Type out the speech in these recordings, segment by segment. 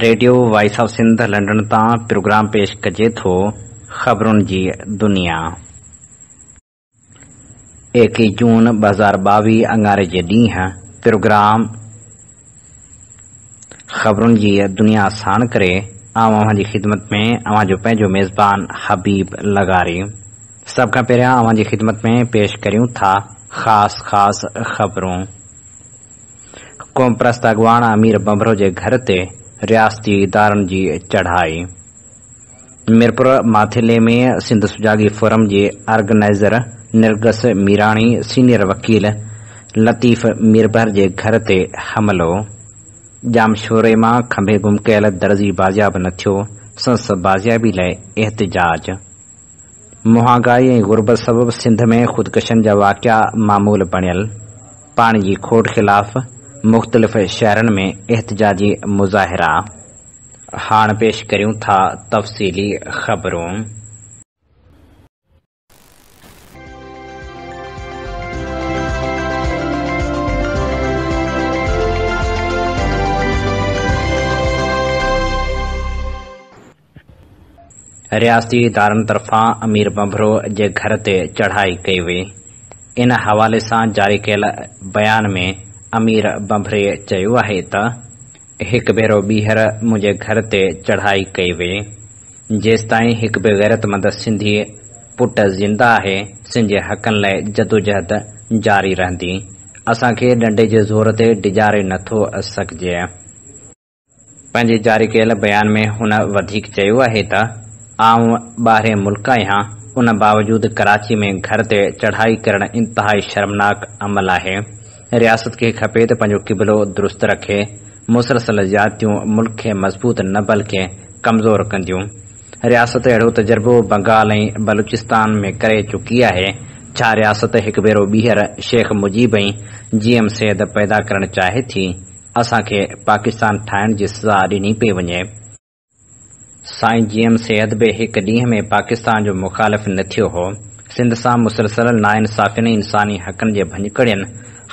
Radio voice of Sindh London تان programme پيش ڪجي ٿو خبرن جي دنيا. ايڪيهه جون 2022 اڱاري جي ڏينهن پروگرام خبرن جي دنيا ساڻ ڪري آئون اوهان جي خدمت ۾ اوهان جو پنهنجو ميزبان حبيب لغاري سڀ کان پهريان اوهان جي خدمت ۾ پيش ڪريون ٿا خاص خاص خبرون. قومپرست اڳواڻ امير ڀنڀرو جي گهر تي رياستي ادارن جي چڙهائي. ميرپور ماٿيلي ۾ سنڌ سجاڳي فورم جي آرگنائيزر نرگس ميراڻي، سينيئر وڪيل لطيف ميربحر جي گهر تي حملو. ڄامشوري مان کنڀي گم ڪيل درزي بازياب نه ٿيو، سندس بازيابي لاء احتجاج. مهانگائي ۽ غربت سبب سنڌ ۾ خودڪشين جا واقعا معمول بڻيل، پاڻي جي کوٽ خلاف مختلف شهرن ۾ احتجاجي مظاهرا. هاڻ پيش ڪريون ٿا تفصيلي خبرون. رياستي ادارن طرفان امير ڀنڀرو جي گهر تي چڙهائي ڪئي وئي. ان حوالي سان جاري ڪيل بيان ۾ امير ڀنڀري چيو آهي ته هڪ ڀيرو ٻيهر منهنجي گهر تي چڙهائي ڪئي وئي. جيستائين هڪ به غيرتمند سنڌي پٽ زنده آهي، سنڌ جي حقن لاء جدوجهد جاري رهندي. اسان کي ڏنڊي جي زور تي ڊيڄاري نٿو سگهجي. پنهنجي جاري ڪيل بيان ۾ هن وڌيڪ چيو آهي ته آئون ٻاهرين ملڪ آهيان ان باوجود ڪراچي ۾ گهر تي چڙهائي ڪرڻ انتهائي شرمناڪ عمل آهي، رياست کي کپي ته پنهنجو قبلو درست رکي، مسلسل زيادتيون ملڪ کي مضبوط نه بلڪه ڪمزور ڪنديون، رياست اهڙو تجربو بنگال ۽ بلوچستان ۾ ڪري چڪي آهي، ڇا رياست هڪ ڀيرو ٻيهر شيخ مجيب ۽ جي ايم سيد پيدا ڪرڻ چاهي ٿي؟ اسان کي پاڪستان ٺاهڻ جي سزا ڏني پئي وڃي. سائين جي ايم سيد به هڪ ڏينهن ۾ پاڪستان جو مخالف نه ٿيو هو. سنڌ سان مسلسل ناانصافين ۽ انساني حقن جي ڀڃڪڙين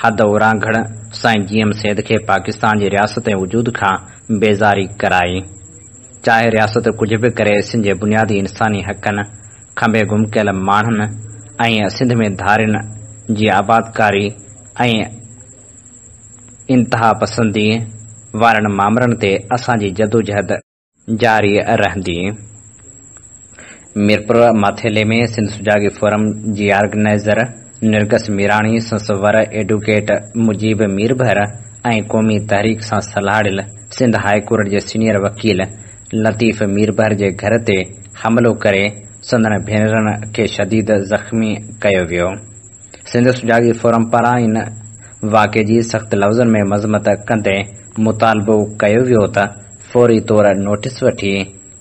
حد اورانگهڙ سائين جي ايم سيد کي پاڪستان جي رياست ۽ وجود کان بيزاري ڪرائي. چاهي رياست ڪجهه به ڪري سنڌ جي بنيادي انساني حقن، کنڀي گم ڪيل ماڻهن ۽ سنڌ ۾ ڌارين جي آبادڪاري ۽ انتهاپسنديء وارن مامرن تي اسان جي جدوجهد جاري رهندي. ميرپور ماٿيلي ۾ سنڌ سجاڳي فورم جي آرگنائيزر نرگس ميراڻي، سندس ور ايڊوڪيٽ مجيب ميربحر ۽ قومي تحريڪ سان سلهاڙيل سنڌ هاء ڪورٽ جي سينيئر وڪيل لطيف ميربحر جي گهر تي حملو ڪري سندن ڀينرن کي شديد زخمي ڪيو ويو. سنڌ سجاڳي فورم پاران ان واقعي جي سخت لفظن ۾ مذمت ڪندي مطالبو ڪيو ويو ته فوري طور نوٽيس وٺي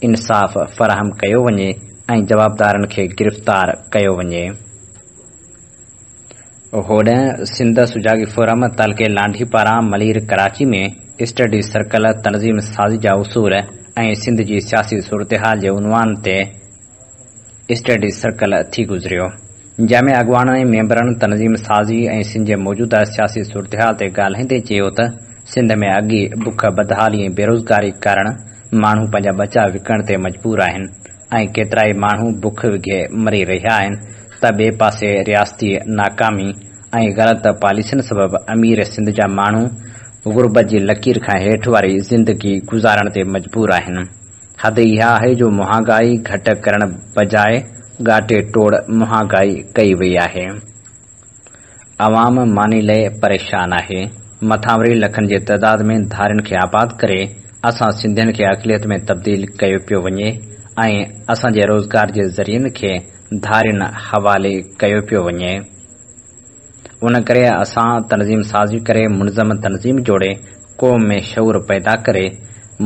انصاف فراهم ڪيو وڃي ۽ جوابدارن کي گرفتار ڪيو وڃي. هوڏانهن سنڌ سجاڳي فورم تعلقي لانڍي پاران ملير ڪراچي ۾ اسٽڊي سرڪل تنظيم سازي جا اصول ۽ سنڌ جي سياسي صورتحال جي عنوان تي اسٽڊي سرڪل ٿي گذريو، جنهن ۾ اڳواڻن ۽ ميمبرن تنظيم سازي ۽ سنڌ جي موجوده سياسي صورتحال تي ڳالهائيندي چيو ته سنڌ ۾ اڳ ئي بک، بدحالي ۽ بيروزگاري ڪارڻ ماڻهو پنهنجا ٻچا وڪڻڻ تي مجبور آهن ۽ ڪيترائي ماڻهو بک وگهي مري رهيا آهن ته ٻئي پاسي رياستي ناڪامي ۽ غلط پاليسين سبب امير سنڌ جا ماڻهو غربت جي لڪير کان هيٺ واري زندگي گذارڻ تي مجبور آهن. حد اها آهي جو مهانگائي گهٽ ڪرڻ بجاء ڳاٽي ٽوڙ مهانگائي ڪئي وئي آهي. عوام ماني لئه پريشان آهي. مٿان وري لکن جي تعداد ۾ ڌارين کي آباد ڪري اسان سنڌين کي اقليت ۾ تبديل ڪيو پيو وڃي ۽ اسان جي روزگار جي ذريعن کي ڌارين حوالي ڪيو پيو وڃي. ان ڪري اسان تنظيم سازي ڪري منظم تنظيم جوڙي قوم ۾ شعور پيدا ڪري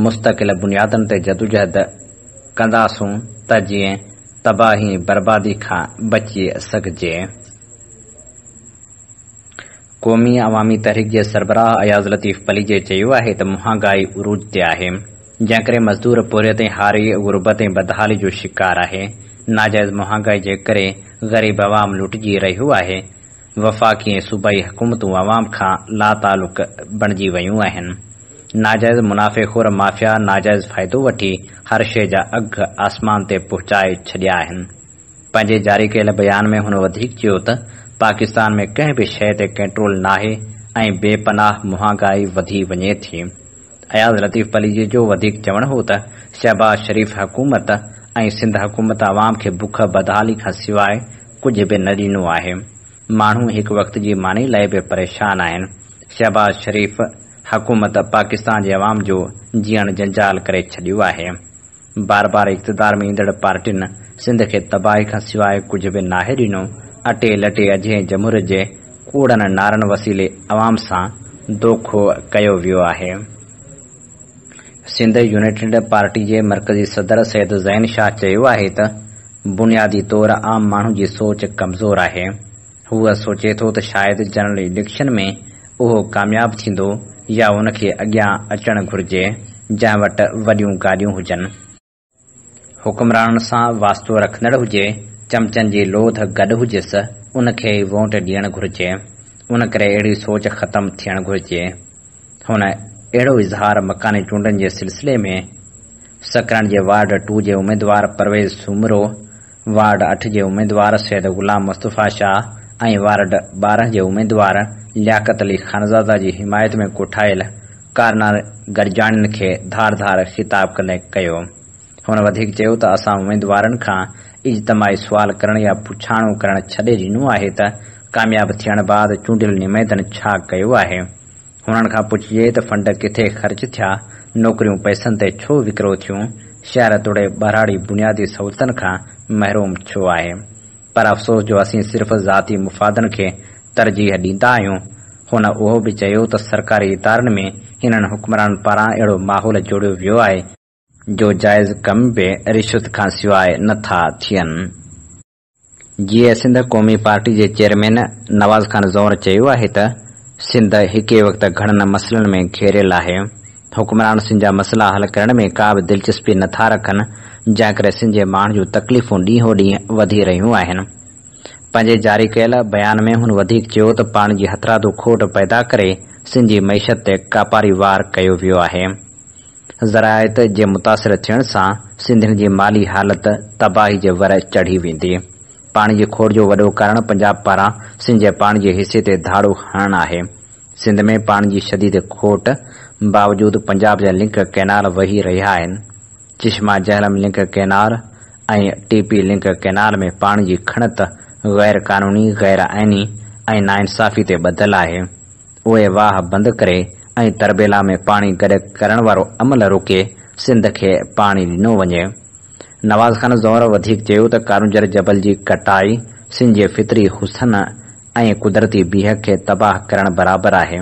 مستقل بنيادن تي جدوجهد ڪنداسون ته جيئن تباهي ۽ بربادي کان بچي سگهجي. قومي عوامي تحريڪ جي سربراهه اياز لطيف پليجي چيو آهي ته مهانگائي عروج تي آهي جنهن ڪري مزدور پورهيت ۽ هاري غربت ۽ بدحالي جو شڪار آهي، ناجائز مهانگائي جي ڪري غريب عوام لٽجي رهيو آهي، وفاقي ۽ صوبائي حڪومتون عوام کان لاتعلق بڻجي ويون آهن. ناجائز منافعي خور مافيا ناجائز فائدو وٺي هر شيء جا اگهه آسمان تي پهچائي ڇڏيا آهن. پنهنجي جاري ڪيل بيان ۾ هن وڌيڪ چيو ته پاڪستان ۾ ڪنهن به شيء تي ڪنٽرول ناهي ۽ بي پناهه مهانگائي وڌي وڃي ٿي. اياز لطيف پليجي جو وڌيڪ چوڻ هو ته شهباز شريف حڪومت ۽ سنڌ حڪومت عوام کي بک بدحالي کان سواء ڪجهه به نه ڏنو آهي. ماڻهو هڪ وقت جي ماني لاء به پريشان آهن. شهباز شريف حڪومت پاڪستان جي عوام جو جيئڻ جنجال ڪري ڇڏيو آهي. بار بار اقتدار ۾ ايندڙ پارٽين سنڌ کي تباهي کان سواء ڪجهه به ناهي ڏنو، اٽي لٽي اجهي جمهوريت جي ڪوڙن نعرن وسيلي عوام سان دوکو ڪيو ويو آهي. سنڌ يونائيٽيڊ پارٽي جي مرڪزي صدر سيد زين شاهه چيو آهي ته بنيادي طور عام ماڻهو جي سوچ ڪمزور آهي، هو سوچي ٿو ته شايد جنرل اليڪشن ۾ اهو ڪامياب ٿيندو يا ان کي اڳيان اچڻ گهرجي جنهن وٽ وڏيون گاڏيون هجن، حڪمرانن سان واسطو رکندڙ هجي، چمچن جي لوڌ گڏ هجيس، ان کي ئي ووٽ ڏيڻ گهرجي، ان ڪري اهڙي سوچ ختم ٿيڻ گهرجي. هن اهڙو اظهار مڪاني چونڊن جي سلسلي ۾ سڪرنڊ جي وارڊ ٽو جي اميدوار پرويز سومرو، وارڊ اٺ جي اميدوار سيد غلام مصطفيٰ شاهه ۽ وارڊ 12 جي اميدوار لياقت علي خانزاده جي حمايت ۾ ڪوٺايل ڪارنر گڏجاڻين کي ڌار ڌار خطاب ڪندي ڪيو. هن وڌيڪ چيو ته اسان اميدوارن کان اجتماعي سوال ڪرڻ يا پڇاڻو ڪرڻ ڇڏي ڏنو آهي ته ڪامياب ٿيڻ بعد چونڊيل نمائندن ڇا ڪيو آهي؟ هنن کان پڇجي ته فنڊ ڪٿي خرچ ٿيا، نوڪريون پئسن تي ڇو وڪرو ٿيون، شهر توڙي ٻهراڙي بنيادي سهولتن کان محروم ڇو آهي؟ پر افسوس جو اسين صرف ذاتي مفادن کي ترجيح ڏيندا آهيون. هن اهو به چيو ته سرڪاري ادارن ۾ هنن حڪمرانن پاران اهڙو ماحول جوڙيو ويو آهي، جو جائز ڪم به رشوت کان سواء نه ٿا ٿين. جيئي سنڌ قومي پارٽي جي چيئرمين نواز خان زئور چيو آهي ته سنڌ هڪ ئي وقت گهڻن مسئلن ۾ گهيريل آهي، حڪمران سنڌ جا مسئلا حل ڪرڻ ۾ ڪا به دلچسپي نه ٿا رکن، جنهن ڪري سنڌ جي ماڻهن جون تڪليفون ڏينهون ڏينهن وڌي رهيون آهن. پنهنجي جاري ڪيل بيان ۾ هن وڌيڪ چيو ته پاڻي جي هٿرادو کوٽ پيدا ڪري سنڌ جي معيشت تي ڪاپاري وار ڪيو ويو آهي. زراعت جي متاثر ٿيڻ سان سنڌين جي مالي حالت تباهي جي ور چڙهي ويندي. پاڻي جي کوٽ جو وڏو ڪارڻ پنجاب پاران سنڌ جي پاڻي جي حصي تي ڌاڙو هڻڻ آهي. سنڌ ۾ پاڻي جي شديد کوٽ باوجود پنجاب جا لنڪ ڪئنال وهي رهيا آهن. Chashma Jhelum link canal ۽ T P link canal ۾ پاڻي جي کڻت غير قانوني، غير آئيني ۽ ناانصافي تي ٻڌل آهي. اهي واهه بند ڪري ۽ تربيلا ۾ پاڻي گڏ ڪرڻ وارو عمل روڪي سنڌ کي پاڻي ڏنو وڃي. نواز خان زئور وڌيڪ چيو ته ڪارونجهر جبل جي ڪٽائي سنڌ جي فطري حسن ۽ قدرتي بيهڪ کي تباهه ڪرڻ برابر آهي.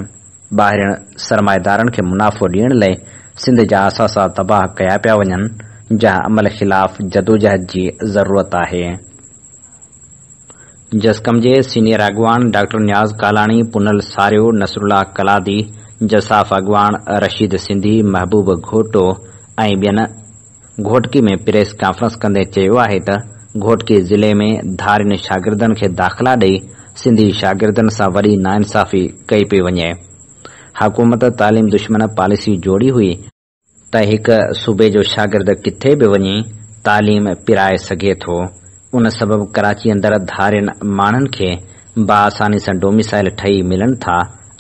ٻاهرين سرمائيدارن کي منافعو ڏيڻ لئي سنڌ جا اثاثا تباهه ڪيا پيا وڃن، جنهن عمل خلاف جدوجهد جي ضرورت آهي. جسقم جي سينيئر اڳواڻ ڊاڪٽر نياز ڪالاڻي، پنهل ساريو، نصرالله ڪلادي، جساف اڳواڻ رشيد سنڌي، محبوب گهوٽو ۽ ٻين گهوٽڪي ۾ پريس ڪانفرنس ڪندي چيو آهي ته گهوٽڪي ضلعي ۾ ڌارين شاگردن کي داخلا ڏئي سنڌي شاگردن سان وڏي ناانصافي ڪئي پئي وڃي. حڪومت تعليم دشمن پاليسي جوڙي هئي، ته هڪ صوبي جو شاگرد ڪٿي به وڃي تعليم پرائي سگهي ٿو، ان سبب ڪراچي اندر ڌارين ماڻهن کي باآساني سان ڊوميسائل ٺهي ملن ٿا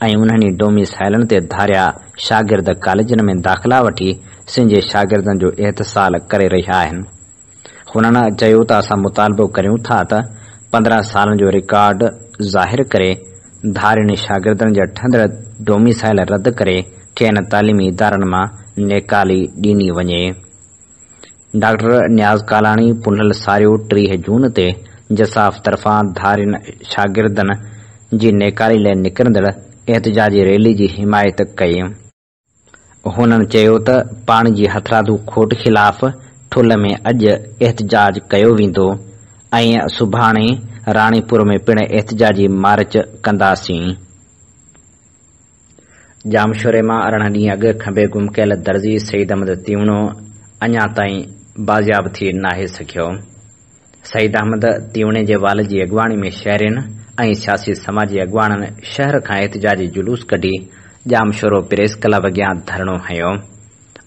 ۽ انهن ئي ڊوميسائلن تي ڌاريا شاگرد ڪاليجن ۾ داخلا وٺي سنڌ جي شاگردن جو احتصال ڪري رهيا آهن. هنن چيو ته اسان مطالبو ڪريون ٿا ته 15 سالن جو رڪارڊ ظاهر ڪري ڌارين شاگردن جا ٺهندڙ ڊوميسائل رد ڪري کين تعليمي ادارن مان نيڪالي ڏني وڃي. ڊاڪٽر نياز ڪالاڻي پنهل ساريو 30 جون تي جساف طرفان ڌارين شاگردن جي نيڪالي لاء نڪرندڙ احتجاجي ريلي جي حمايت ڪئي. هنن چيو ته پاڻي جي هٿرادو کوٽ خلاف ٺل ۾ اڄ احتجاج ڪيو ويندو ۽ سڀاڻي راڻيپور ۾ پڻ احتجاجي مارچ ڪنداسين. ڄامشوري مان 18 ڏينهن اڳ کنڀي گم ڪيل درزي سعيد احمد تيوڻو اڃا تائين بازياب ٿي ناهي سگهيو. سعيد احمد تيوڻي جي والد جي اڳواڻي ۾ شهرين ۽ سياسي سماجي اڳواڻن شهر کان احتجاجي جلوس ڪڍي ڄامشورو پريس ڪلب اڳيان ڌرڻو هنيو.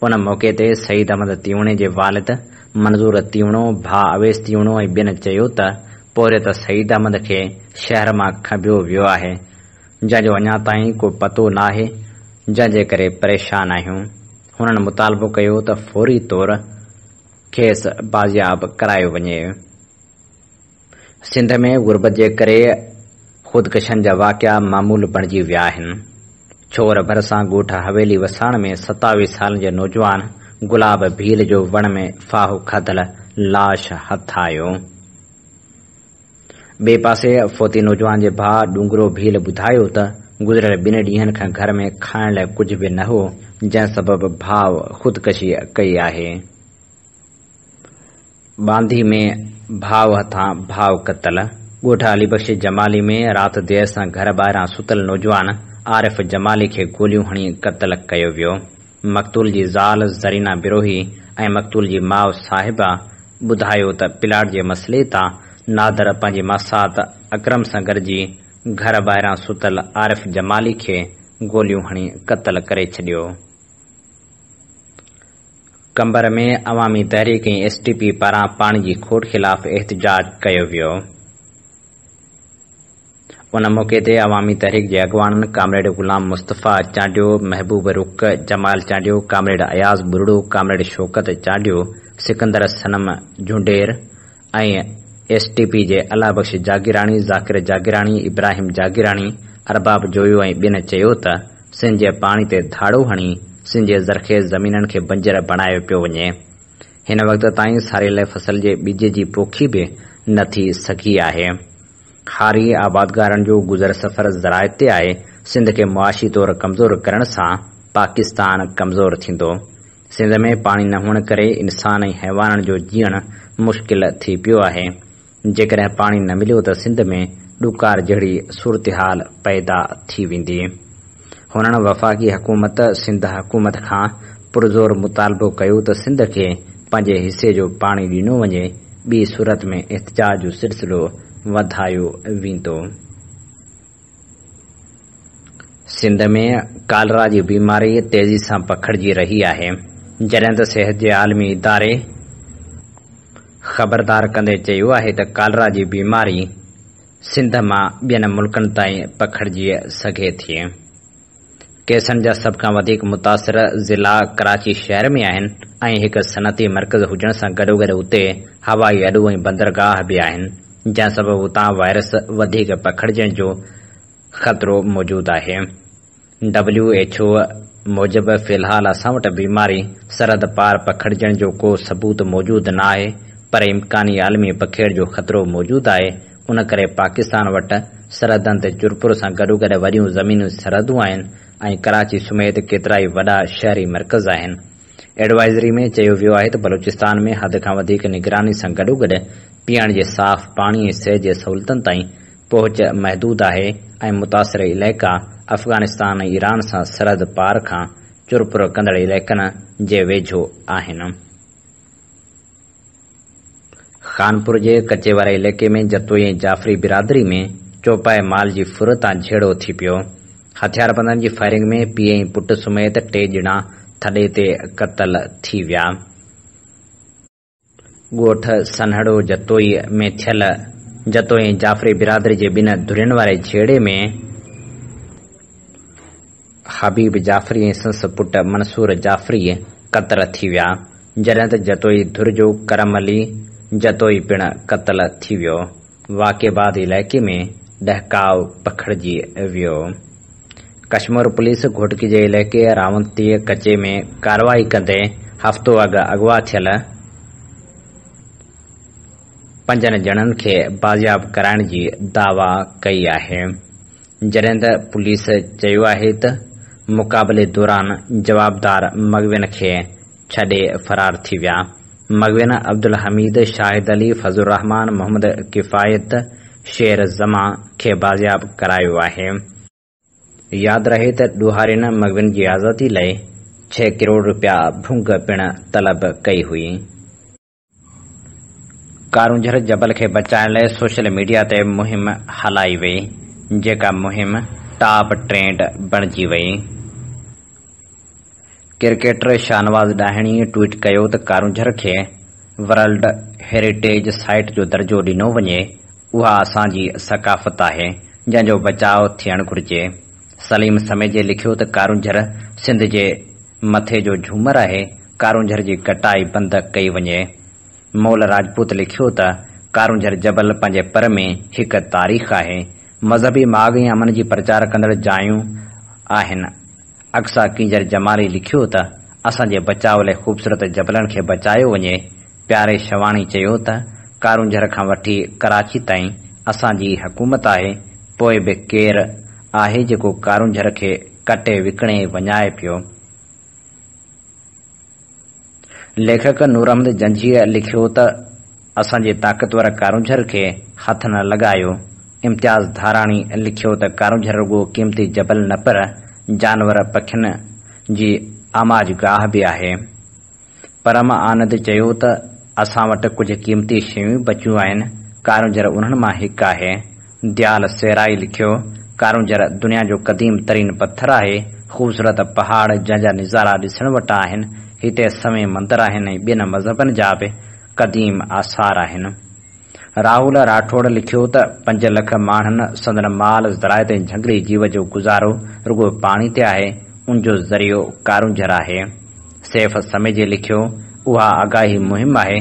ان موقعي تي سعيد احمد تيوڻي جي والد منظور تيوڻو، ڀاء اويس تيوڻو ۽ ٻين چيو ته پورهيت سعيد احمد کي شهر مان کنڀيو ويو آهي، جنهن جو اڃا تائين ڪو پتو ناهي، جنهن جي ڪري پريشان آهيون. هنن مطالبو ڪيو ته فوري طور کيس بازياب ڪرايو وڃي. سنڌ ۾ غربت جي ڪري خودڪشين جا واقعا معمول بڻجي ويا آهن. ڇور ڀرسان ڳوٺ حويلي وساڻ ۾ 27 سالن جي نوجوان گلاب ڀيل جو وڻ ۾ ڦاهو کاڌل لاش هٿ آيو. ٻئي پاسي فوتي نوجوان جي ڀاء ڏونگرو ڀيل ٻڌايو ته گذريل ٻن ڏينهن کان گهر ۾ کائڻ لاء ڪجهه به نه هو، جنهن سبب ڀاء خودڪشي ڪئي آهي. ٻانڌي ۾ ڀاء هٿان ڀاء قتل، ڳوٺ علي بخش جمالي ۾ رات دير سان گهر ٻاهران ستل نوجوان عارف جمالي کي گوليون هڻي قتل ڪيو ويو. مقتول جي زال زرينا بروهي ۽ مقتول جي ماء صاحبه ٻڌايو ته پلاٽ جي مسئلي تان نادر پنهنجي ماسات اڪرم سان گڏجي گهر ٻاهران ستل عارف جمالي کي گوليون هڻي قتل ڪري ڇڏيو. قمبر ۾ عوامي تحريڪ ۽ ايس ٽي پي پاران پاڻي جي کوٽ خلاف احتجاج ڪيو ويو. ان موقعي تي عوامي تحريڪ جي اڳواڻن ڪامريڊ غلام مصطفيٰ چانڊيو، محبوب رڪ، جمال چانڊيو، ڪامريڊ اياز ٻرڙو، ڪامريڊ شوڪت چانڊيو، سڪندر صنم جهونڊير ۽ ايس ٽي پي جي الله بخش جاگيراڻي، ذاڪر جاگيراڻي، ابراهيم جاگيراڻي، ارباب جويو ۽ ٻين چيو ته سنڌ جي پاڻي تي ڌاڙو هڻي سنڌ جي زرخيز زمينن کي بنجر بڻايو پيو وڃي. هن وقت تائين ساريلي فصل جي ٻج جي پوکي به نه ٿي سگهي آهي. هاري آبادگارن جو گذر سفر زراعت تي آهي، سنڌ کي معاشي طور ڪمزور ڪرڻ سان پاڪستان ڪمزور ٿيندو. سنڌ ۾ پاڻي نه هئڻ ڪري انسان ۽ حيوانن جو جيئڻ مشڪل ٿي پيو آهي. جيڪڏهن پاڻي نه مليو ته سنڌ ۾ ڏڪار جهڙي صورتحال پيدا ٿي ويندي. هنن وفاقي حڪومت، سنڌ حڪومت کان پرزور مطالبو ڪيو ته سنڌ کي پنهنجي حصي جو پاڻي ڏنو وڃي، ٻي صورت ۾ احتجاج جو سلسلو وڌايو ويندو. سنڌ ۾ ڪالرا جي بيماري تيزي سان پکڙجي رهي آهي، جڏهن ته صحت جي عالمي اداري خبردار ڪندي چيو آهي ته ڪالرا جي بيماري سنڌ مان ٻين ملڪن تائين پکڙجي سگهي ٿي. ڪيسن جا سڀ کان وڌيڪ متاثر ضلعا ڪراچي شهر ۾ آهن ۽ هڪ صنعتي مرڪز هجڻ سان گڏوگڏ اتي هوائي اڏو ۽ بندرگاهه به آهن، جنهن سبب اتان وائرس وڌيڪ پکڙجڻ جو خطرو موجود آهي. ڊبليو ايڇ او موجب في الحال اسان وٽ بيماري سرحد پار پکڙجڻ جو ڪو ثبوت موجود نه آهي پر امڪاني عالمي پکيڙ جو خطرو موجود آهي ان ڪري پاڪستان وٽ سرحدن تي چرپر سان گڏوگڏ وڏيون زميني سرحدون آهن ۽ ڪراچي سميت ڪيترائي وڏا شهري مرڪز آهن. ايڊوائزري ۾ چيو ويو آهي ته بلوچستان ۾ حد کان وڌيڪ نگراني سان گڏوگڏ پيئڻ جي صاف پاڻي ۽ صحت جي سهولتن تائين پهچ محدود آهي ۽ متاثر علائقا افغانستان ۽ ايران سان سرحد پار کان چرپر ڪندڙ علائقن جي ويجهو آهن. خانپور جي ڪچي واري علائقي ۾ جتوئي ۽ جعفري برادري ۾ چوپائي مال جي ڦر تان جهيڙو ٿي پيو. هٿياربندن جي فائرنگ ۾ پيء ۽ پٽ سميت ٽي ڄڻا ٿڏي تي قتل ٿي ويا. ڳوٺ سنهڙو جتوئي ۾ ٿيل جتوئي ۽ جعفري برادري جي ٻن ڌرين واري جهيڙي ۾ حبيب جعفري ۽ سندس پٽ منصور جعفري قتل ٿي ويا، جڏهن ته جتوئي ڌر جو ڪرم علي جتوئي پڻ قتل ٿي ويو. واقعي بعد علائقي ۾ ڏهڪاء پکڙجي ويو. ڪشمور پوليس گهوٽڪي جي علائقي راونتي ڪچي ۾ ڪارروائي ڪندي هفتو اڳ اغوا ٿيل پنجن ڄڻن کي بازياب ڪرائڻ جي دعويٰ ڪئي آهي. جڏهن ته پوليس چيو آهي ته مقابلي دوران جوابدار مغوين کي ڇڏي فرار ٿي ويا. مغوين عبدالحميد، شاهد علي، فضل الرحمان، محمد ڪفايت، شير زمان کي بازياب ڪرايو آهي. ياد رهي ته ڏوهارين مغوين جي آزادي لاء ڇهه ڪروڙ رپيا ڀونگ پڻ طلب ڪئي هئي. ڪارونجهر جبل کي بچائڻ لاء سوشل ميڊيا تي مهم هلائي وئي، جيڪا مهم ٽاپ ٽرينڊ بڻجي وئي. ڪرڪيٽر شاهنواز ڏاهڻي ٽوئيٽ ڪيو ته ڪارونجهر کي ورلڊ هيريٽيج سائيٽ جو درجو ڏنو وڃي، اها اسان جي ثقافت آهي، جنهن جو بچاء ٿيڻ گهرجي. سليم سميجي لکيو ته ڪارونجهر سنڌ جي مٿي جو جهومر آهي، ڪارونجهر جي ڪٽائي بند ڪئي وڃي. مول راجپوت لکيو ته ڪارونجهر جبل پنهنجي پر ۾ هڪ تاريخ آهي، مذهبي ماڳ ۽ امن جي پرچار ڪندڙ جايون آهن. اقصيٰ ڪينجهر جمالي لکيو ته اسان جي بچاء لاء خوبصورت جبلن کي بچايو وڃي، پياري شواڻي چيو ته ڪارونجهر کان وٺي ڪراچي تائين اسان جي ئي حڪومت آهي، پوء به ڪير آهي جيڪو ڪارونجهر کي ڪٽي وڪڻي وڃائي پيو. ليکڪ نور احمد جنجهيء لکيو ته اسان جي طاقتور ڪارونجهر کي هٿ نه لڳايو، امتياز ڌاراڻي لکيو ته ڪارونجهر رڳو قيمتي جبل نه پر جانور پکين جي آماجگاهه به آهي. پرم آنند چيو ته اسان وٽ ڪجهه قيمتي شيون ئي بچيون آهن، ڪارونجهر انهن مان هڪ آهي. ديال سيرائي لکيو، ڪارونجهر دنيا جو قديم ترين پٿر آهي، خوبصورت پهاڙ جنهن جا نظارا ڏسڻ وٽان آهن، هتي سوين مندر آهن ۽ ٻين مذهبن جا به قديم آثار آهن. راهول راٺوڙ لکيو ته پنج لک ماڻهن سندن مال، زراعت ۽ جهنگلي جيو جو گذارو رڳو پاڻي تي آهي، ان جو ذريعو ڪارونجهر آهي. سيف سميجي لکيو، اها آگاهي مهم آهي،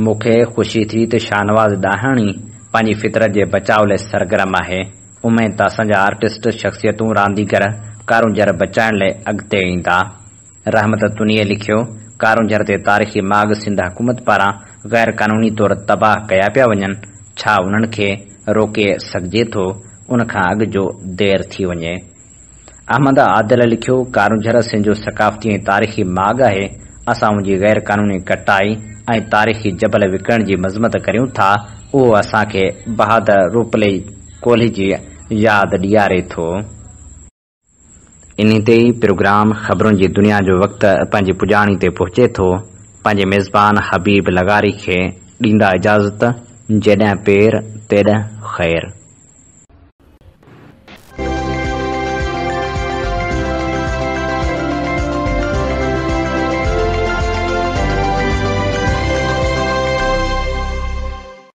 مون کي خوشي ٿي ته شاهنواز ڏاهاڻي پنهنجي فطرت جي بچاء لاء سرگرم آهي. اميد ته اسان جا آرٽسٽ، شخصيتون، رانديگر ڪارونجهر بچائڻ لاء اڳتي ايندا. رحمت تنيي لکيو، ڪارونجهر تي تاريخي ماڳ سنڌ حڪومت پاران غير قانوني طور تباهه ڪيا پيا وڃن، ڇا انهن کي روڪي سگهجي ٿو، ان کان اڳ جو دير ٿي وڃي. احمد عادل لکيو، ڪارونجهر سنڌ جو ثقافتي ۽ تاريخي ماڳ آهي، اسان ان جي غير قانوني ڪٽائي ۽ تاريخي جبل وڪڻڻ جي مذمت ڪريون ٿا، اهو اسان کي بهادر روپلي ڪولهي جي ياد ڏياري ٿو. انهي تي ئي پروگرام خبرن جي دنيا جو وقت پنهنجي پڄاڻي تي پهچي ٿو، پنهنجي ميزبان حبيب لغاري کي ڏيندا اجازت، جيڏانهن پير تيڏانهن خير.